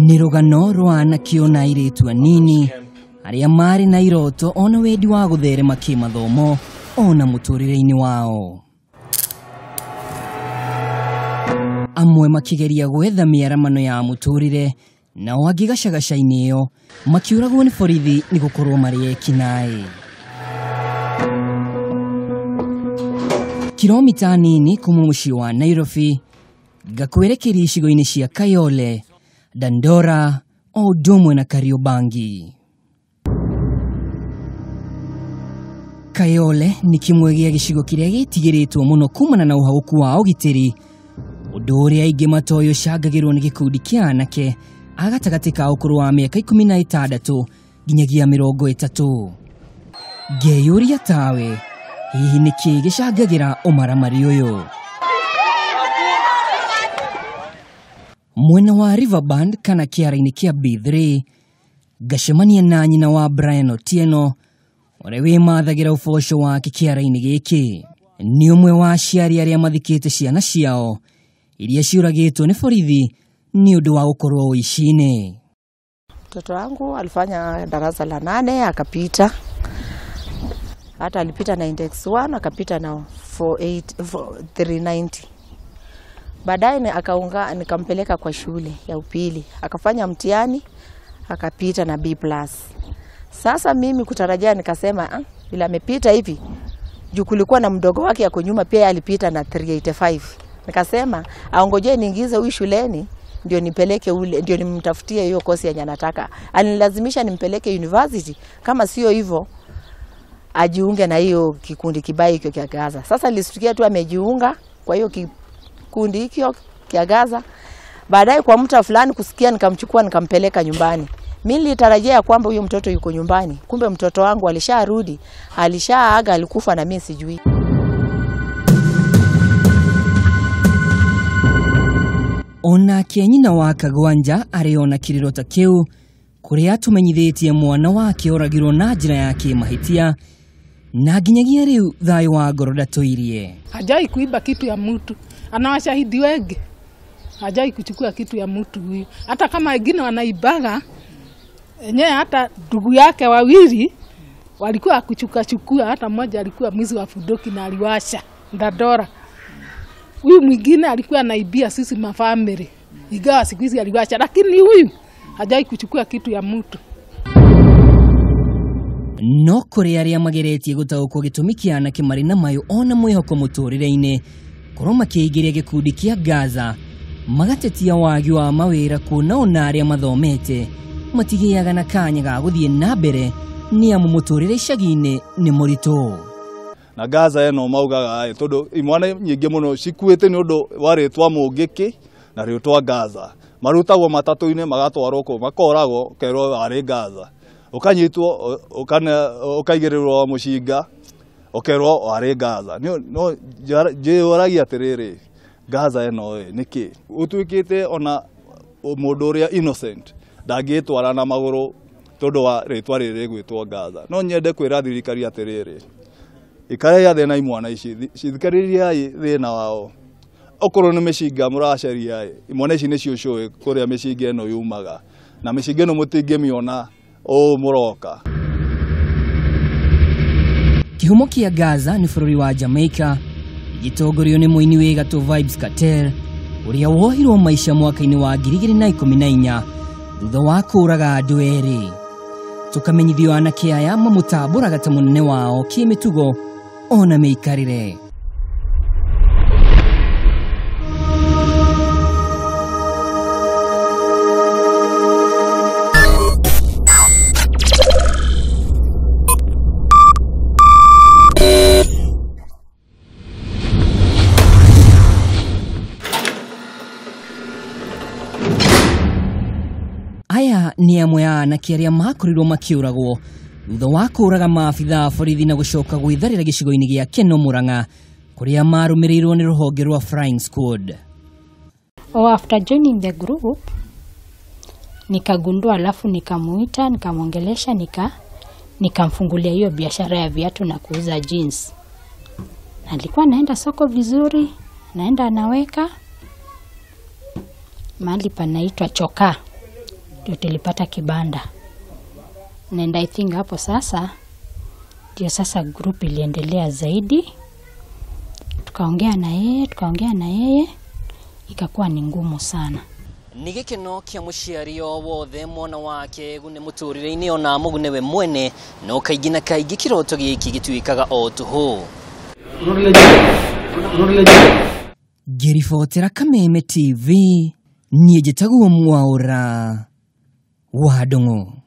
Nĩ rũgano rwa anake ona airĩtu anini arĩa marĩ na iroto ona wendi wa gũtherema kĩmathomo ona mũtũrĩre-inĩ wao. Amwe makĩgeria gwetha mĩaramano ya mũtũrĩre, nao angĩ gacagaca-inĩ ĩyo makĩũragwo nĩ borithi nĩ gũkorwo marĩ ekinaĩ. Kilomita nini kuma mũciĩ wa Nairobi ngakwerekeria icigo-inĩ cia Kayole, Dandora o ũndũ ũmwe na Kariobangi. Kayole nĩ kĩmwe gĩa gĩcigo kĩrĩa gĩtigĩrĩtwo mũno kumana na ũhagũku wa ũgitĩri, ũndũ ũrĩa aingĩ matoĩ ũcangagĩrwo nĩ gĩkundi kĩa anake a gatagatĩ ka ũkũrũ wa mĩaka 16 nginyagia 30. Ngeyũria tawe, hihi nĩkĩ gĩcangagĩra ũmaramari ũyũ? Mwena wa Riverband kana kĩara-inĩ kĩa B3 ngacemania na nyina wa Brian Otieno ũrĩa wĩmathagĩra ũboco wake kĩara-inĩ gĩkĩ. Nĩ ũmwe wa aciari arĩa mathikĩte ciana ciao iria ciũragĩtwo nĩ borithi nĩ ũndũ wa gũkorwo ũici-inĩ. Mtoto wangu alifanya darasa la 8 akapita. Hata alipita na index 1 akapita na 390. Baadaye akaunga, nikampeleka kwa shule ya upili. Akafanya mtihani akapita na B+. Sasa mimi kutarajia nikasema bila amepita hivi, juu kulikuwa na mdogo wake yako nyuma pia alipita na 385. Nikasema aongojee niingize huyu shuleni ndio nipeleke ule, ndio nimtafutie hiyo kosi yenye anataka. Alinilazimisha nimpeleke university, kama sio hivyo ajiunge na hiyo kikundi kibaya hicho kia Gaza. Sasa nilisikia tu amejiunga kwa hiyo kikundi hicho kia Gaza. Baadaye kwa muda fulani kusikia nikamchukua nikampeleka nyumbani. Mimi nilitarajia kwamba huyo mtoto yuko nyumbani. Kumbe mtoto wangu alisharudi, alishaaga, alikufa na mimi sijui. Onake nyina wa Kagwanja arĩ ona kĩrĩro ta kĩu kũrĩa atũmenyithĩtie mwana wake oragirwo na njĩra ya kĩmahĩtia na nginyagia rĩu thayũ wa ngoro ndatũirie. Hajai kuiba kitu ya mtu, ana washahidi wengi. Hajai kuchukua kitu ya mtu huyu. Hata kama wengine wanaibaga, enyewe hata ndugu yake wawili walikuwa kuchukua chukua, hata mmoja alikuwa mwizi wa fudoki na aliwasha Dandora. Huyu mwingine alikuwa anaibia sisi mafamily, ingawa siku hizi aliwasha, lakini huyu hajai kuchukua kitu ya mtu. No kũrĩ arĩa mageretie gũtaũkwo gĩtũmi kĩa anake marĩ na mayũ ona mwĩhoko mũtũrĩre-inĩ korwo makĩingĩria gĩkundi kĩa Gaza, magatetia wagi wa mawĩra kuona ona arĩa mathomete matigĩaga na kanya ga gũthiĩ na mbere nĩ amu mũtũrĩre icagi-inĩ nĩ mũritũ. Na Gaza ĩno maugaga tondũ imwana nyingĩ mũno cikuĩte nĩ ũndũ wa rĩtwa Mũngĩkĩ na rĩtwa Gaza. Marutagwo matatũ-inĩ magatwarwo kũu, makoragwo ũkerwo warĩ Gaza. Ũkanyitwo ũkaigĩrĩrwo mũcinga ũkerwo warĩ Gaza. No njĩyũragia atĩrĩrĩ, Gaza ĩno nĩkĩ? Ũtuĩkĩte ona mũndũ ũrĩa innocent ndangĩtwara na magũrũ tondũ wa rĩtwa rĩrĩ rĩgwĩtwo Gaza. No nyende kwĩra thirikari atĩrĩrĩ, ikarĩai thĩna imwana ici, cithikĩrĩriai thĩna wao. Okorwo nĩ mĩcinga mũracaria, imwana ici nĩcio ciũĩ kũrĩa mĩcinga ĩno yumaga, na mĩcinga ĩno mũtingĩmĩona ũũ mũroka. Kĩhumo kĩa Gaza nĩ bũrũri wa Jamaica, gĩtongorio nĩ mũini wĩ gatũ Vybz Kartel ũrĩa wohirwo maica mwaka-inĩ wa 2014 thutha wa kũũraga andũ erĩ. Tũkamenyithio anake aya mamũtambũraga ta mũnene wao kĩmĩtugo ona mĩikarĩre. Aya nĩ amwe a anake arĩa makorirwo makĩũragwo thutha wa kũũraga maabithaa a borithi na gũcoka gwĩtharĩra gĩcigo-inĩ gĩa Keno Murang'a kũrĩa marũmĩrĩirwo nĩ rũhonge rwa Flying Squad. After joining the group nikagundua, alafu nikamuita, nikamwongelesha, nikamfungulia hiyo biashara ya viatu na kuuza jeans. Alikuwa anaenda soko vizuri, naenda anaweka mahali panaitwa Chokaa. Ndio tulipata kibanda. And I think hapo sasa ndio sasa group iliendelea zaidi. Tukaongea na yeye, tukaongea na yeye, ikakuwa ni ngumu sana. Nĩ gĩkeno kĩa mũciari o wothe mwana wake gune mũtũrĩre-inĩ ona mũgune we mwene, no kaingĩ na kaingĩ kĩroto gĩkĩ gĩtuĩkaga o tũhũ. Ngĩribotera Kameme TV, niĩ njĩtagwo Mwaũra wa Ndung'u.